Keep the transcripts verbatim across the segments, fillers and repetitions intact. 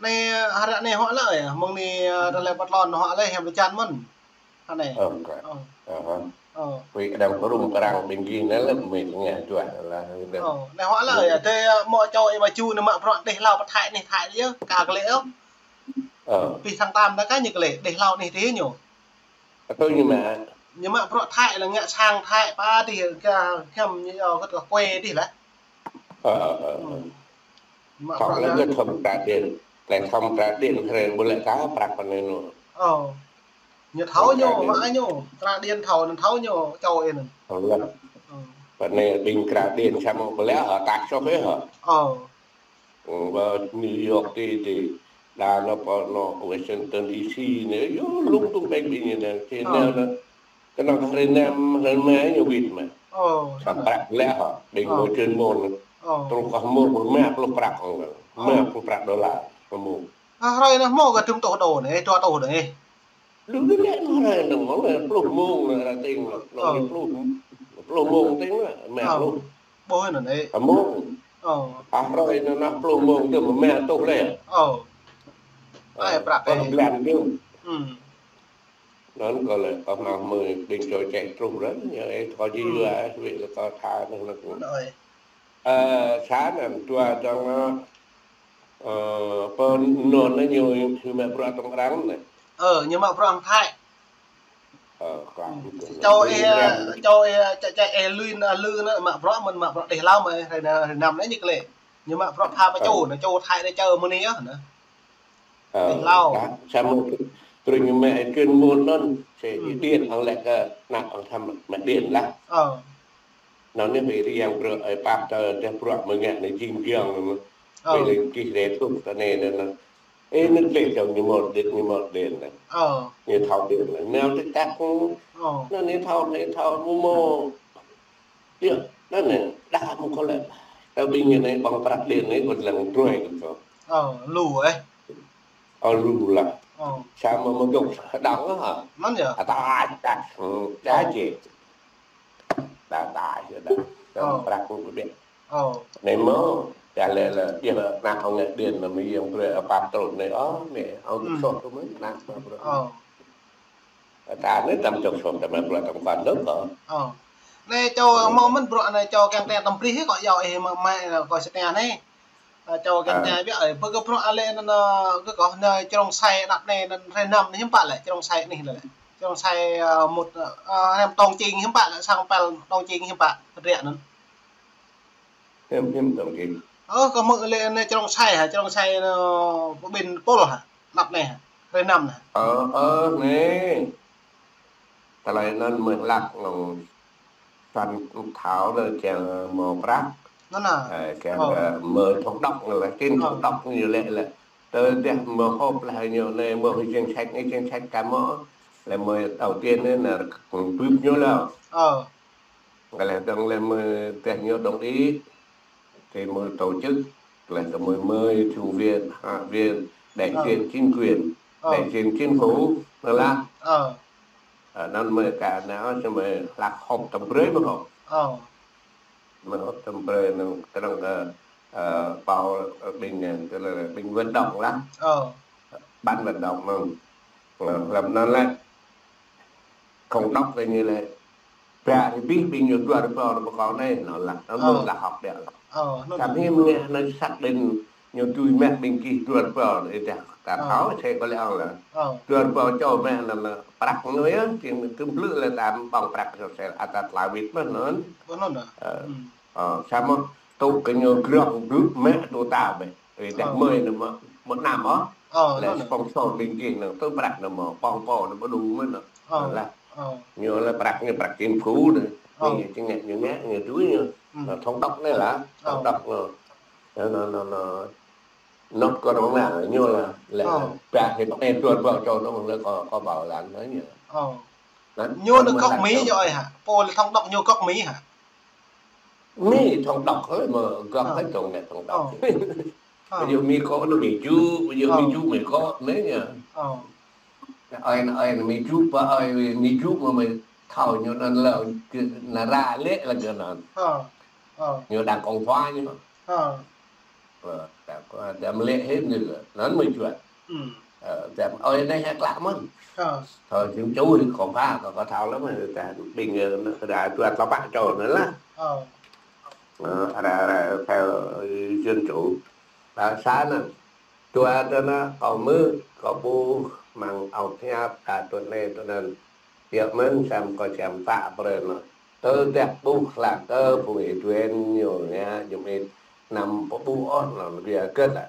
Anai, hră anai huă lơi, mơ̆ng anai, ơ, tơlơi pơtlon huă lơi, hiam pơčan mơ̆n. Anai. Ơ, kơ. Ơ. Ơ, hă. Ơ. Wih, kơđang pơrŭng pơrang ƀing gih anai lĕ mĭt ngă juă lah. Ơ, anai huă lơi, adơi, ơ, mơ̆ čô ih mă ču anai mă bruă đeh hlâo pơ Thái anai Thái yơh, ka kơ lĕ yơh. Ơ. Pih thăng tam ta ka ñu kơ lĕ, đeh hlâo anai tih ñu. Atâo ñu mă. Ñu mă bruă Thái lah ngă sang Thái pă tih ka hiam ñu yua kơ kue tih lah. Ơ, ơ, ơ, ơ. Mă bruă lĕ kơ thom Trà Điên. Lĕ thom Trà Điên hrơi ƀu lĕ ka prăk pơ anai ñu. Ơ. Ñu thâo ñu, mă ñu, Trà Điên thâo, anŭn thâo ñu, čô ih anŭn. Thâo lah. Ơ. Pơ anai ƀing Trà Điên samơ̆ ƀu lĕ hă, ta soh ih hă. Ơ. Ơ, ƀơi New York tih, tih. Đa anŭn pơ anŭn Washington D C anai, yơh, lung tung ƀing ƀing anai, tih anai anŭn. Kơnơ̆ng hrơi năm, hrơi rơma ñu wĭt mă. Ơ. Sa prăk lĕ hă, ƀing mơ̆ chuyên môn. Ơ. Truh kơ mơ̆, mơ̆ rơma pluh prăk ôh. Ơ. Rơma pluh prăk đôla, kơ mơ̆. Ơ, hrơi anai mơ̆ kơ tơm tuh đô anai, dua tuh đô anai. Lu dih lĕ anŭn hrơi anŭn mơ̆ lĕ pluh mông anŭn hrơi tĭng anŭn. Ơ. Pluh, pluh mông tĭng anŭn, rơma pluh. Ƀuh anŭn anai. Kơ mông. Ơ. Ơ, hrơi anŭn anŭn pluh mông tơm rơma tuh lĕ. Ơ. Ai prăk ơ, ai. Blan tơm. Hm. Anŭn kơ lĕ, kơ mă mơi ƀing čô čĕ truh ră, ñu ih thâo či yua, wĭt lĕ kơ tha anŭn lĕ. Ơ, sa anŭn dua dong, ơ, pơ anŭn anai ñu, ñu mă bruă tơ̆ng arăng anai. Ơ, ñu mă bruă hăng Thái. Ơ, kơ. Čô ih, čô ih, čĕ, čĕ ih lui anŭn, lui anŭn, mă bruă mơ̆n, mă bruă đeh hlâo mơ̆n, hrơi anai, hrơi năm anai ñu kơ lĕ. Ñu mă bruă pha pơčô, anŭn čô Thái anai čơ mơ̆n yơh anŭn. Ơ, đeh hlâo. Đa, samơ̆ truh ñu mă chuyên môn anŭn, sĕ điện, ong lĕ kơ anăp ong thăm mă điện lah. Ơ. Anŭn anai ƀing riang bruă, ơ, pap tơ, tơ bruă mơ̆ ngă anai jing giong anŭn. Ơ. Ƀing lĕ gih lĕ tuh tơ anai anŭn. Ơ, anŭn lĕ čô ñu mă điện, ñu mă điện anŭn. Ơ. Ñu thâo điện anŭn. Nao tĕk tăk. Ơ. Anŭn anai thâo, anai thâo mơ̆ mơ̆. Yơh, anŭn anai, đa mơ̆ kơ lĕ. Tơ ƀing ñu anai ƀơ̆ng prăk điện anai kơ lăng trôi kơ. Ơ, lu ih. Ơ, lu lah. Ơ. Samơ̆ mơ̆ dŏ đăng hă. Anŭn yơh. Ataih, ataih. Ơ, đa čĕ. Đa, đa, đa. Ơ. Prăk kơ ƀiă. Ơ. Anai mơ̆, đa lĕ lĕ, yơh, anăp ong ngă điện anŭn mơ̆ yơh trôi, ơ, pap tơl anai, ơ, anai, ong soh kơ mơ̆n, anăp mă bruă. Ơ. Ta anai tăm čŏk sŏk tăm bruă tăm kăn lơ̆m kơ. Ơ. Anai čô mơ̆ mơ̆n bruă anai čô kiăng tĕ tăm prih kơ yua ih mă mă kơ sĕt anai. Ơ, čô kiăng tĕ biă ơi, ƀơi kơ bruă alĕ anŭn, ơ, kơ kơ anai črông sai anăp anai anŭn hrơi năm anai hiư̆m pă lĕ, črông sai anai lĕ. Črông sai, ơ, một, ơ, hrơi năm tong čing hiư̆m pă lĕ, sang păl tong čing hiư̆m pă, kơ triă anŭn. Hiư̆m, hiư̆m tong čing. Ơ, kơ mơ̆ lĕ anai črông sai hă, črông sai anŭn pơƀin pôl hă, anăp anai hă, hrơi năm anai hă. Ơ, ơ, anai. Tơlơi anŭn mơ̆ hlăk anŭn Păn thâo lĕ kiăng mơ̆ prăk. Anŭn anai. Ơ, kiăng, ơ, mơ̆ thông đọc lĕ, tin thông đọc ñu lĕ lĕ. Tơ dêh mơ̆ họp lah ñu anai mơ̆ danh sách, danh sách ka mơ̆. Lĕ mơ̆ đầu tiên anai nă bưp ñu lĕ. Ơ. Lĕ dong lĕ mơ̆ dêh ñu đồng ý. Thì mơ̆ tổ chức, lĕ tơ mơ̆ mơi, thư viện, hạ viện, đại diện chính quyền, đại diện chính phủ, anŭn lah. Ơ. Ơ, anŭn mơ̆ ka anai, ơ, samơ̆ hlăk họp tăm brơi mơ̆ họp. Ơ. Mơ̆ họp tăm brơi anŭn, kơnơ̆ng kơ, ơ, pô, ơ, ƀing, ơ, tơ lĕ ƀing vận động lah. Ơ. Ban vận động anŭn. Ơ, lăm anŭn lĕ. Không đọc kơ ñu lĕ. Ba rơbih ƀing ñu dua rơbâo anŭn pơkŏn anai, anŭn lah, anŭn lah họp đĕ. Ơ, anŭn. Samơ̆ mơ̆ anai xác định ñu tui mă ƀing gih dua rơbâo, ih dah ta thâo, sĕ kơ lĕ ong lah. Ơ. Dua rơbâo čô mă anŭn lah, prăk anŭn yơh, kiăng tơm blư̆ lĕ ta ƀơ̆ng prăk sô sel, ata tla wĭt mơ̆n anŭn. Ơ, anŭn lah. Ơ. Ơ, samơ̆ tŭ kơ ñu grŏng blư̆ mă tŭ ta bĕ. Ơ, dah mơi anŭn mơ̆, mơ̆ năm ôh. Ơ, lĕ anŭn, anŭn. Sponsor ƀing gih anŭn, tŭ prăk anŭn mơ̆, pơ̆ng pô anŭn mơ̆ đu mơ̆n anŭn. Ơ. Lah. Ơ. Ñu lĕ prăk ñu prăk chính phủ anŭn. Ơ. Ñu čing ngă, ñu ngă, ñu tui ñu. Ơ. Anŭn thông đọc anai lah, thông đọc anŭn. Anŭn, anŭn, anŭn, anŭn. Not kơ anŭn lah, ñu lah, lĕ, ơ, ba rơbih anai dua rơbâo čô anŭn lĕ kơ, kơ bảo lãnh anŭn ñu. Ơ. Anŭn, ñu anŭn anŭn gốc Mỹ hă? Pô lĕ thông đọc ñu gốc Mỹ hă? Mi thông đọc hơi mơ̆ gơ̆ hơi tong nĕ thông đọc. Ơ. Ơ. Ví dụ Mi có nó Mi Ju, ví dụ Mi Ju Mi có nĕ nhỉ. Ơ. Ơi, ơi Mi Ju pơ ơi Mi Ju mơ̆ mơi thâo ñu anŭn lĕ kơ anŭn ra lĕ lĕ kơ anŭn. Ơ. Ơ. Ñu đang cộng hòa ñu. Ơ. Ơ, Kâo đăm lĕ hĭ ñu, anŭn mơ̆ juăt. Ơ, đăm ơi anai hĕ klă mơ̆n. Thâo jing čuh khŏm pha, kâo, kâo thâo lăm, ta ƀing, ơ, đa dua tlâo pă čô anŭn lah. Ơ, arăng, arăng theo dân chủ. Đa sa anŭn. Dua tơ anŭn, kâo mơ̆, kâo ƀuh mơ̆ng âu thiap, ta tuan anai, tuan anŭn. Yua mơ̆n samơ̆ kâo čăm pă brơi anŭn. Tơdah ƀuh klă kơ phung ih tuan ñu ngă, jum ih năm pơƀuh ôh anŭn, ƀiă gơ̆t lah.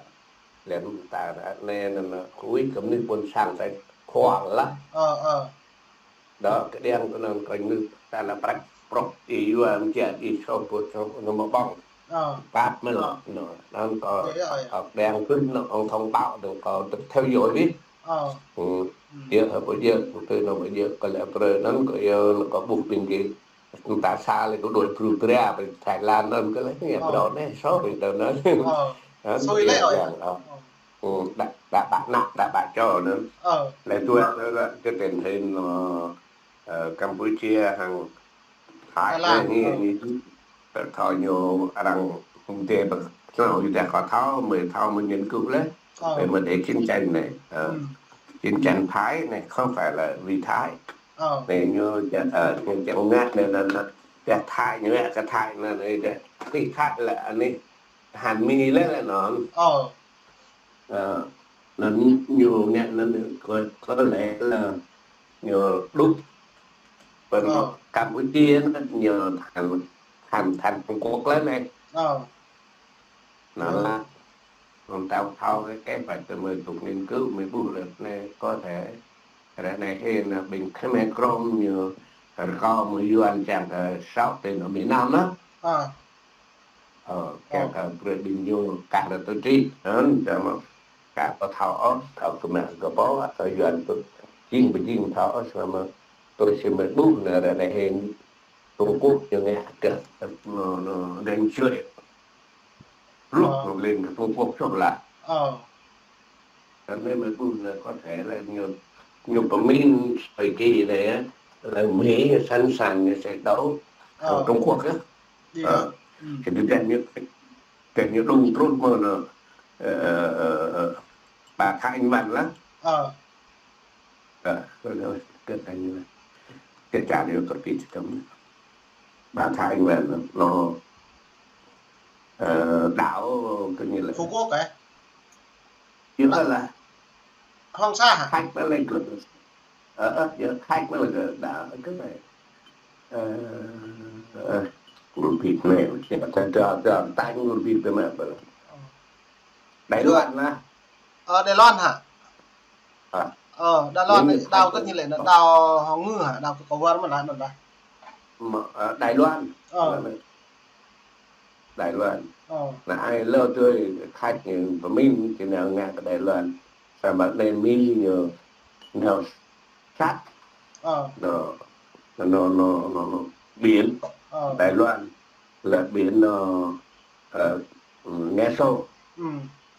Lĕ ta anai anŭn, kâo wĭt kơ mơnuih ƀôn sang ta khua lah. Ơ, ơ. Dŏ kơđiăng kơ anŭn kơ mơnuih ta lah prăk prŏk ih yua mơ̆ jăk ih soh pô soh anŭn mơ̆ ƀơ̆ng. Ơ. Pap mơ̆n lŏ. Anŭn, anŭn kâo, ơ, ơ, kâo đang kưt anŭn ong thông báo anŭn kâo tơ̆k theo dõi wĭt. Ơ. Yua hă pô jăk, kâo tui anŭn pô jăk, kâo lĕ brơi anŭn kâo yua anŭn kâo ƀuh ƀing gih. Ta sa lĕ kâo đuaĭ pru pria pơ Thái Lan anŭn kơ lĕ ñu pơdŏ anai, soh ƀing tơ anŭn. Anŭn sui lĕ ơi. Đa, đa pă ană, đa pă čô anŭn. Lĕ dua, dua, dua, cái tình hình, ơ, ơ, Campuchia hăng Thái anŭn, ñu, ñu, thâo ñu arăng hŭm tê bơ, thâo ñu đa kâo thâo, mơi thâo mơi nghiên cứu lĕ. Mơi, mơi để chiến tranh này, ơ. Chiến tranh Thái này không phải là vì Thái. Ơ. Anai ñu čang, ơ, ñu čang ngă anai, anai, anai. Čang Thái ñu ngă kơ Thái anai, anai, anai. Ti Thái lĕ anai. Hăn Mi lĕ lĕ anŭn. Ơ. Ơ, anŭn ñu ngă anŭn kơ, kơ lĕ lĕ ñu đŭk. Pơ Campuchia anŭn ñu thành, thành, thành Trung Quốc lĕ anai. Ơ. Anŭn lah. Anŭn ta thâo cái, cái phải từ mười chục nghiên cứu, mười bốn lượt anai có thể. Ră anai hĭ anŭn ƀing Khmer Krom ñu rơkâo mơ̆ Yuan čang kơ sáu tỉnh ở miền Nam đó. Ơ, kiăng kơ brơi ƀing ñu kah ră tui trit. Anŭn, samơ̆ kah pơthâo ôh, thâo kơ mă kơ pô, kơ Yuan tui jing pơjing thâo ôh, samơ̆ tui si mơi ƀuh anŭn ră anai hĭ Trung Quốc ñu ngă kơ, anŭn, anŭn, đang čuai. Ruh, anŭn lên kơ Trung Quốc soh lah. Anŭn mơi ƀuh anŭn có thể là ñu, ñu pơmĭn thời kỳ anai á, là Mỹ sẵn sàng ñu sẽ đấu, ơ, Trung Quốc á. Ơ. Thì đương nhiên ñu, thì ñu đŭng truh mơ̆ anŭn, ơ, ơ, ơ, ơ, bà Thái Anh Văn lah. Ơ. Ơ, ơ, ơ, cái này là cái trả lời có tí chậm. Bà Thái Anh Văn nó, nó, ơ, đảo cái như là Phú Quốc ấy. Chứ là Hoàng Sa hả? Thách nó lên được. Ờ, ờ, giờ Thách nó là đảo cái này. Ờ, ờ, Ngô Việt này, thì là Thái Trà, Trà, Thái Ngô Việt cái này. Ờ. Đài Loan hả? Ờ, Đài Loan hả? Hả? Ờ, Đài Loan đảo cái như lĕ, đảo Hồng Ngự hả? Đảo cái cầu vượt mà là nó là. Mà, ờ, Đài Loan. Ờ. Đài Loan. Ờ. Là ai lơ tui Thách ñu pơmĭn, či nao ngă kơ Đài Loan. Samơ̆ anai Mi ñu nao sat. Ờ. Nó, nó, nó, nó, nó biển. Ờ. Đài Loan là biển nó, ờ, Nga Xô. Ừ.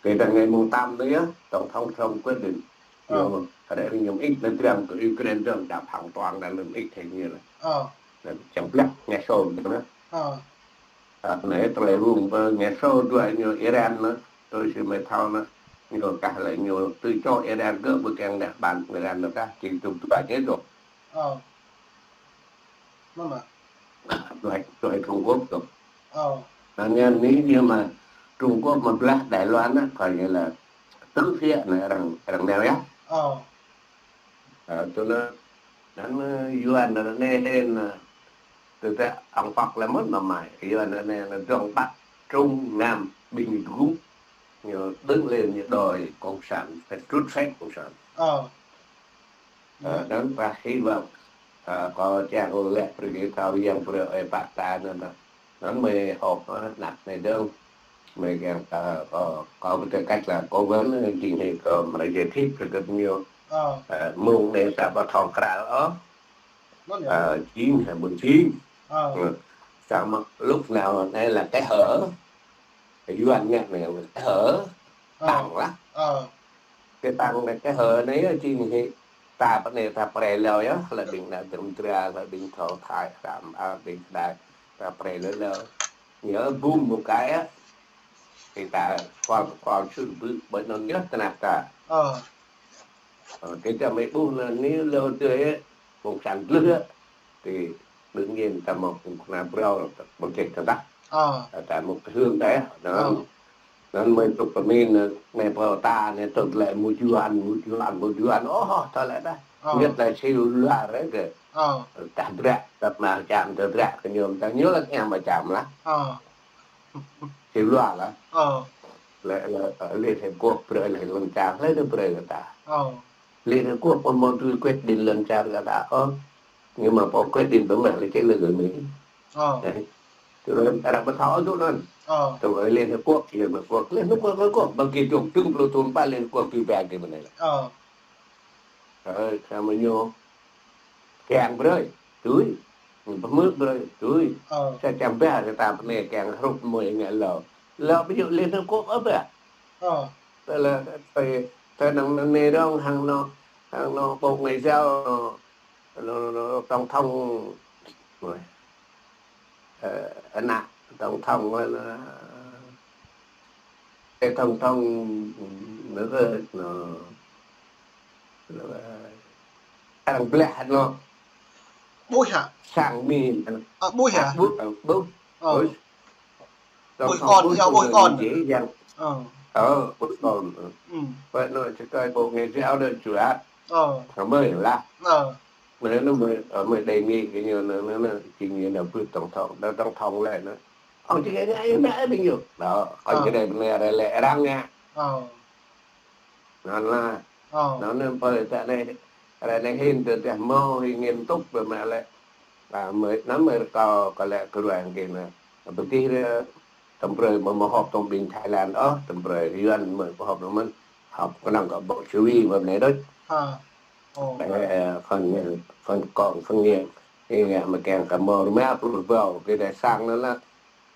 Kể từ ngày mùng tám đấy á, Tổng thống Trump quyết định. Ờ. Ñu, ở đây ñu ĭt anŭn dram kơ Ukraine dram đảo hoàn toàn là ñu ĭt thành như là. Ờ. Là chẳng biết Nga Xô nữa. Ờ. Ơ, anai tơlơi rŭng pơ Nga Xô dua ñu Iran anŭn, tui si mơi thâo anŭn, ñu kah lĕ ñu tui čô Iran kơ ƀu kiăng đah ban Iran anŭn kah, či tŭ dua ñu dŏ. Ơ. Mơ̆ mă. Dua, dua Trung Quốc dŏ. Ơ. Anŭn ñu anai ñu mă Trung Quốc mă blah Đài Loan anŭn, coi như là tứ phía anŭn arăng, arăng nao yơh. Ơ. Ơ, tui anŭn, anŭn, ơ, Yuan anŭn anai hĭ anŭn, ơ, tui ta ong pŏk lĕ mơ̆n mă mai, Yuan anŭn anai, anŭn Đông Bắc, Trung, Nam, Bình Group, ñu đứng lên ñu đòi cộng sản, phải trút hết cộng sản. Ơ. Ơ, anŭn ta hy vọng, ơ, kâo čang lĕ brơi kơ thâo yang brơi ơi pă ta anŭn, anŭn. Anŭn mơi họp, ơ, anăp anai dơ̆ng. Mơi kiăng, ơ, kâo, kâo tư cách là cố vấn, ơ, chính thì kâo mă giải thích kơ gơ̆p ñu. Ơ. Ơ, mông anai ta ƀu thâo krăn ôh. Ơ, jing hă ƀu jing. Ơ. Ơ. Samơ̆ lúc nào anai là cái hở. Yuan ngă anai là cái hở. Ơ. Bằng lah. Ơ. Cái tăng anai, cái hở anai á, jing hĭ ta pơ anai ta pre leo yơh, lĕ ƀing ană dram dra, lĕ ƀing thâo Thái, Sam, a, ƀing Đài, ta pre leo leo. Nhớ bum một cái á. Thì ta kol, kol sư̆ bư̆ ƀơi anŭn yơh tơnap ta. Ơ. Ơ, kơ ta mơ̆ ƀuh anŭn anai lơ tơ ĕ, Cộng sản lơ. Thì đương nhiên ta mơ̆ kơnang phrâo, ƀơ̆ng čĕ ta tah. Ơ. Ta mơ̆ kơ hương ta yơh. Anŭn. Ơ. Anŭn mơ̆ tŭk pơmin, mơ̆ pơtô ta anai tŭk lĕ mơyuan, mơyuan, mơyuan. Ôh, tơlơi ta. Ơ. Nhất là siu luar ĕ kơ. Ơ. Ta dră, ta mă čăm, ta dră kơ ñu, ta ñu lăk ñăm mă čăm lah. Ơ. Siu luar lah. Ơ. Lĕ, lĕ, Liên Hiệp Quốc brơi lĕ lŏn čar, lĕ ñu brơi kơ ta. Ơ. Liên Hiệp Quốc pô mơ̆ tui quyết định lŏn čar kơ ta, ơ. Nhưng mà pô quyết định pơmă lĕ čĕ lĕ gơ̆ Mỹ. Ơ. Đấy. Tui anŭn ta ră pơthâo tui anŭn. Ơ. Tui Liên Hiệp Quốc, Liên Hiệp Quốc, Liên Hiệp Quốc, Liên Hiệp Quốc, ƀăng kơ dŏ tơ̆ng pluh thŭn pă Liên Hiệp Quốc tui ƀăng kơ mơ̆n anai lĕ. Ơ. Ơ, samơ̆ ñu kiăng brơi, tui. Pơmư̆ brơi, tui. Ơ. Sa čăm ba sa ta pơnai kiăng hrup mơ̆ ngă lơ. Lơ ƀu djơ̆ Liên Hiệp Quốc ôh ba. Ơ. Tơlơi, tơ, tơ năng anai dong hăng anŭn, hăng anŭn Bộ Ngoại giao, anŭn, anŭn, anŭn, tổng thống, ơ, ană tổng thống, ơ, Ê, tổng thống, nó, nó, nó, arăng blah nó. Ƀuh hă? Sang Mi. Ơ, ƀuh hă? Ơ, ƀuh, ơ, ƀuh. Ơ. Ƀuh. Tổng thống ƀuh, Bush yơh, ƀuh kơ dễ dàng. Ơ. Ơ, ƀuh kơ. Ơ. Ơ. Vậy nó sẽ coi Bộ Ngoại giao đó chủ áp. Ơ. Nó mới là. Ơ. Mơ̆ anŭn mơ̆, ơ, mơ̆ đề nghị kơ ñu anŭn, anŭn, anŭn, chính quyền là ƀuh tổng thống, đa tổng thống lĕ anŭn. Ơ, chính quyền anŭn, anŭn, anŭn, ƀing ñu. Đó, kơ ñu đe bơnai ră lĕ arăng ngă. Ơ. Anŭn lah. Ơ. Anŭn, anŭn pơ ta anai, ră anai hin tơ teh mơ̆ hin nghiêm túc pơ mă lĕ. Ơ, mơ̆, anŭn mơ̆ kâo, kâo lĕ kơ ruai kơ anŭn. Pơtih ră, tơm brơi mơ̆, mơ̆ họp tơm ƀing Thái Lan, ơ, tơm brơi Yuan mơ̆, mơ̆ họp anŭn mơ̆n. Họp kơnơ̆ng kơ Bộ Chỉ huy mơ̆ anai đôč. Ơ. Ơ. Ơ, phần, phần cộng, phần nghiệm. Thì ngă mơ̆ kiăng kơ mơ̆ rơma pluh rơbâo, kơ đe sang anŭn lah.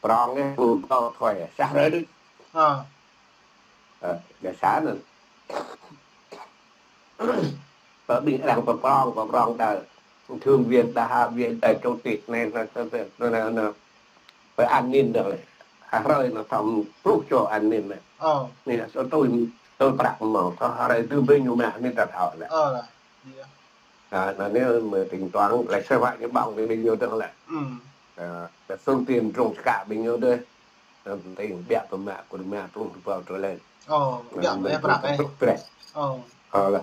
Prong ĕ, pluh rơbâo thôi, sa hrơi đôč. Ơ. Ơ, đe sang anŭn. Pơ ƀing arăng pơprong, pơprong đa. Thượng viện, đa hạ viện, đa chủ tịch anai, anŭn, anŭn, anŭn, anŭn. Pơ an ninh đa. Sa hrơi anŭn tơm pluh čô an ninh anai. Ơ. Anai, sa tui, tui prăk mơ̆, sa hrơi tơm ƀing ñu mă anai ta thâo lĕ. Ơ, lah. Iya. Ơ, anŭn anai mơ̆ tính toán, lĕ sa wă ñu ƀơ̆ng kơ ƀing ñu dơ̆ng lĕ. Ơ. Ơ, lĕ phương tiện trông čơkă ƀing ñu đôč. Anŭn penting biă pơmă, kơ rơma pluh rơbâo đôlar. Ơ, biă mă prăk, ơ. Ơ. Ơ, lah.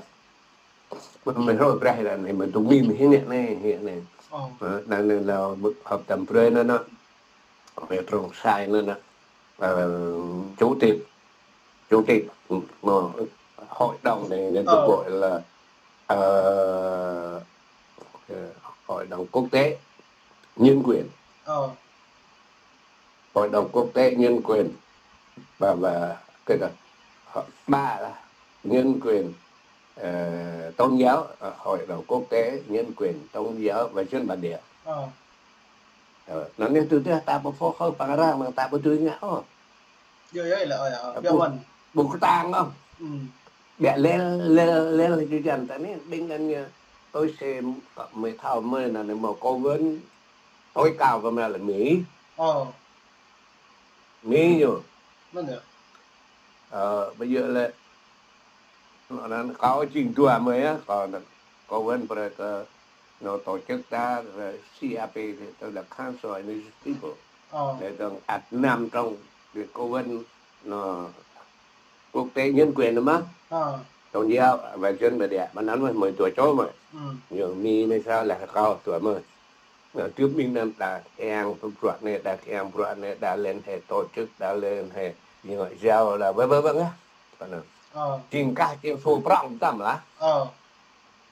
Mơ̆, mơ̆ hrơi prăk anai, mơ̆ tŭ mĭn hĭ anai, hĭ anai. Ơ. Ơ, anŭn anai lĕ họp tơm brơi anŭn, anŭn. Mơ̆ trong sai anŭn, anŭn. Ơ, chủ tịch, chủ tịch, mơ̆, hội đồng này, người ta gọi là, ơ, ơ, Hội đồng Quốc tế Nhân quyền. Ơ. Hội đồng Quốc tế Nhân quyền và, và cái đó, ba là nhân quyền, ờ, tôn giáo, ờ, Hội đồng Quốc tế Nhân quyền Tôn giáo và Dân Bản Địa. Ơ. Ơ, anŭn anai tui tơdah ta ƀu phô hơ pơrăng, ta ƀu dưi ngă ôh. Yơh, yơh, lĕ, ơ, ơ, ƀu, ƀu kơtang ôh. Ơ. Biă lĕ, lĕ, lĕ, lĕ, jơlan ta anai, ƀing anŭn ñu, tôi sẽ, mơ̆ thâo mơ̆ anŭn anai mơ̆ cố vấn tối cao pơ mă lĕ Mỹ. Ơ. Mỹ ñu. Mơ̆n yơh. Ơ, bây giờ lĕ, anŭn kâo jing dua mơ̆ yơh, kâo anŭn, kâo wơ̆n brơi kơ anŭn tổ chức ta, C A P, tức là Council of Indigenous People. Ơ. Để dong ăt năm trong việc cố vấn anŭn quốc tế nhân quyền anŭn mơ̆. Ơ. Tôn giáo và dân bản địa, mơ̆ anŭn mơ̆ mười dua čô mơ̆. Ơ. Ñu Mi anai sa lĕ kâo dua mơ̆. Anŭn tơm ƀing anŭn đa kiăng pơbruă anai, đa kiăng pơbruă anai, đa liên hệ tổ chức, đa liên hệ ngoại giao, đa vân vân vân á. Anŭn. Ơ. Jing kah jing su prong tơm lah. Ơ.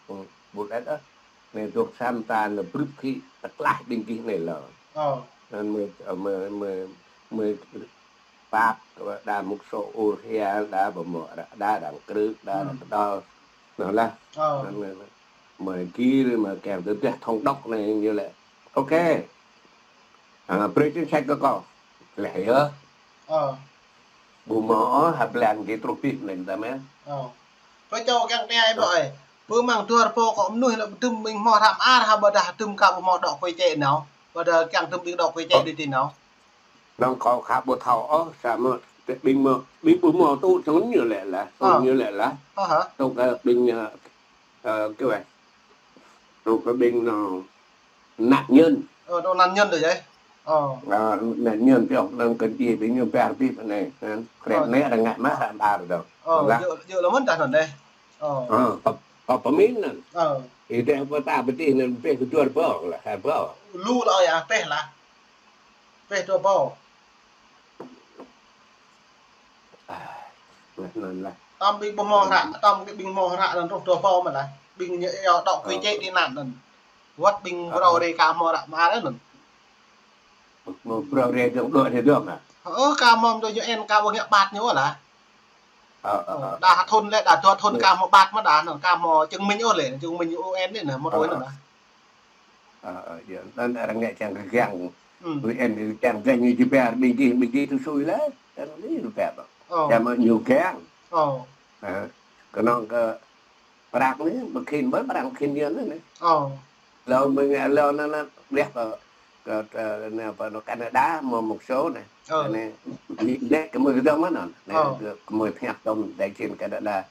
Ơ, ƀu đet ôh. Anai dŏ sang ta anŭn brưp khĭ tơklaih ƀing gih anai lĕ. Ơ. Anŭn mơ̆, ơ, mơ̆, mơ̆, mơ̆ Pháp, đa mục số ur hia, đa ƀu mơ̆, đa, đa đang krư̆, đa, ơ, đang kơdŏl. Anŭn lah. Ơ. Anŭn, anŭn, anŭn. Mơ̆ gir, mơ̆ kiăng tơdah thống đốc anai ñu lĕ. Ok. Ơ, brơi chính sách kơ kâo. Lĕ yơh. Ơ. Ƀu mơ̆, ha blan gih truh pih anai ta mơ̆. Ơ. Brơi čô kiăng tơña ih ƀơi ơi. Pơ mơ̆ng dua rơbâo kơ mơnuih lĕ tơm ƀing hmâo hrăm ar, ha ƀôdah tơm ka ƀu hmâo đŏk kơ čĕ nao. Ƀôdah kiăng tơm ƀing đŏk kơ čĕ đôč tui nao. Anŭn kâo ka ƀu thâo ôh, samơ̆ Ƀing mơ̆, ƀing ƀu hmâo tŭ tơ̆ng ñu lĕ lah, tŭ ñu lĕ lah. Tŭ kơ ƀing, ơ, kơ wĕ. Tŭ kơ ƀing nô nạn nhân. Ơ, tŭ nạn nhân đôč yơh. Ơ. Ơ, nạn nhân pioh năng kơ djai ƀing ñu ƀar ƀĭt anai. Krep anai arăng ngă mă hă ƀar đôč. Ơ, djơ̆, djơ̆ lơ̆m mơ̆n tah anŭn đeh. Ơ. Ơ, pơ, pơ pơmĭn anŭn. Ơ. Ih đeh pơ ta pơtih anŭn pĕh kơ dua rơbâo lah, hai rơbâo. Lu lah yơh, pĕh lah. Pĕh dua rơbâo. Tơm ƀing ƀu hmâo hră, tơm ƀing ƀu hmâo hră anŭn truh dua rơbâo mơ̆n lah. Ƀing ñu iâu đŏk quy chế tị nạn anŭn. Wơ̆t ƀing brơi rai ka hmâo hră mơ̆ anŭn. Hmâo brơi rai dơ̆ng đuaĭ dơ̆ng ah. Ơ, ka hmâo tui ñu en ka ƀu ngă ƀat ñu lah. Ơ, ơ, ơ. Đa thŭn lĕ, đa dua thŭn ka hmâo ƀat mơ̆n đa, anŭn ka hmâo chứng minh ôh lĕ, chứng minh U N anai nă, hmâo tui anŭn lah. Ơ, ơ, yơh, anŭn arăng ngă čang kơ giăng. U N čang kơ ñu jơbĕr ƀing gih, ƀing gih tŭ sui lah. Čang anai lu pĕ. Čang mơ̆ ñu giăng. Ơ. Kơnơ̆ng kơ prăk anai, ƀu khĭn, ƀu prăk khĭn yơh anai. Ơ. Lơ̆m mơ̆ng, lơ̆m anŭn, anŭn, ƀiă kơ, kơ, kơ, anai, pơ anŭn Canada, mơ̆ một số anai. Ơ. Anai, anai, anai, kơ mơi kơdơ̆ng mơ̆n anŭn. Anai, ơ, kơ, kơ mơi pơhiăp tơ̆m đại diện Canada.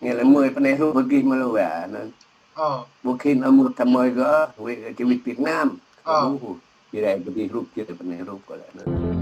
Ñu lĕ mơi pơneh hrup pơgih mơ̆ lu wĕ anŭn. Ơ. Ƀu khĭn ôh mŭt tơ̆m mơi kơ, wĕ, kơ čơwĭt Việt Nam. Ơ. Ƀu, či rai pơgih hrup, či rai pơneh hrup kơ lĕ anŭn.